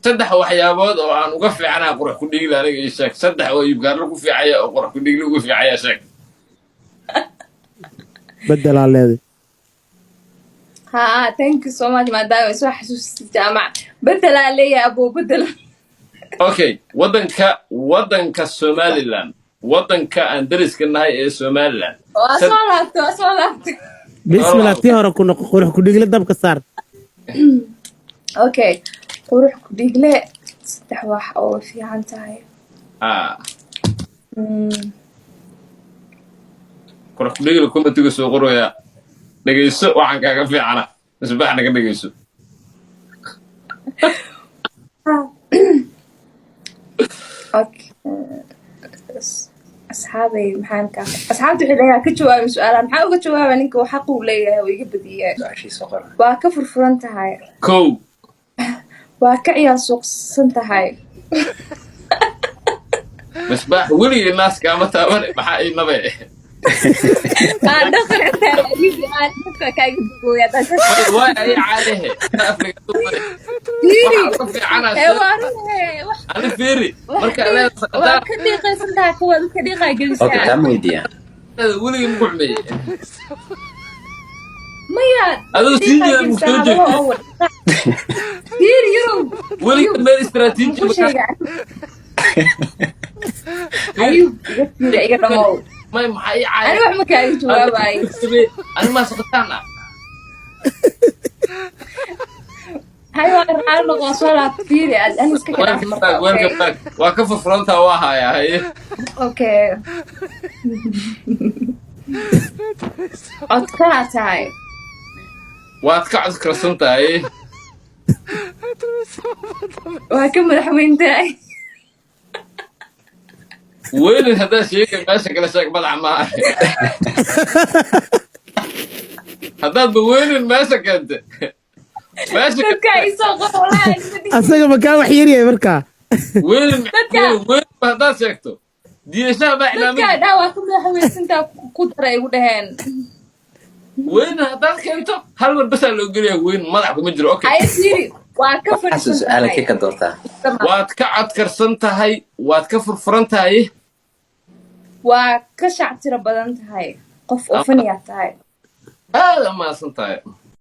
Saddex waxyaabood oo aan uga fiicnaa Qurux ku Dhiigla aniga ii sheeg. Saddex oo Ayuub ku fiicaya oo Qurux ku Dhiigla uga fiicaya sheeg. Bedelaa leeday. Ha, thank you so much. Maadaama soo xasuustay, Jaamac, bedelaa leeyahay, aboo, bedel. Okay, waddanka Somaliland, waddanka aan dariska nahay ee Somaliland. Waa soo laabtay, waa soo laabtay. Bismillah, tii hore ku noqo. Qurux ku Dhiigle dabka saar. Okay, Qurux ku Dhiigle saddex wax oo fiican tahay. Ah. Qurux ku Dhiigle comment-iga soo qoraya. Dhegeyso, waxaan kaaga fiicana Misbaax naga dhegeyso. Okay, asxaabay, maxaan ka asxaabta waxay leeyahay ka jawaabay su-aalaha. Maxaa uga jawaaba? Ninka uu xaq uu leeyahay oo iga badiyay. Su-aashiisa qora. Waa ka furfuran tahay. Kow. Waa ka ciyaal suuqsan tahay. Misbaax, weligii naaska ama taabane, maxaa ii nabe? Aan dhaqan aan dadka kaaga dugooya. Waay ay caadahe. Fiiri. Waxaa uga fiicanaa. Ee, waa run wax. Ani fiiri marka Waa ka dhiiqaysan tahay, kuwa dadka dhiiqaa Okay. gelisaa. Taa ma weydiiyaa? Weligii maku xumeeyey? Maya. Adoo sii Dhiiqaa jeeda mug gelisaa soo hadalo jeedid. oo fiiri yow. Weligii meel istaraatiiji. Muku sheega, Ayub, iga fiiri, iga dhamow. May, maxaa ii Ani caaya? wax ma kaaga jawaabayo. Ani maa saqataan ah? Hay, waa raali noqon, soo laab. Fiiri, ani iska ka dhaaf marka. Welcome back, welcome back. Waa ka furfurantaa, waa hayaa, haye. Okay, codkaa tahay. Waad ka codkarsan tahay. Waa ka madaxweyn tahay. Weynin haddaad sheegay, meesha kale sheeg, madaxa maaha. Haddaadba weynin meesha keente meesha. Dadka isoo qor, walaahi. Asaga makaa wax yaryahay markaa. Weynin. Dadka- Weynin haddaad sheegto, diidashaha baa Dadka iclaamin. Dhaa waa ka madaxweynsantaa ku dara igu dhaheen. Weynin haddaad keento, hal mar basaa loo geliyaa. Weyn madax kuma jiro, okay. Haye, fiiri, waa ka Waxaasuu fadhiisan su-aala tahay. kee ka doortaa? Waad ka codkarsan tahay, waad ka furfuran tahay. Waa ka shactiro badan tahay, qof oo faniyaa tahay. Aad amaasan tahay.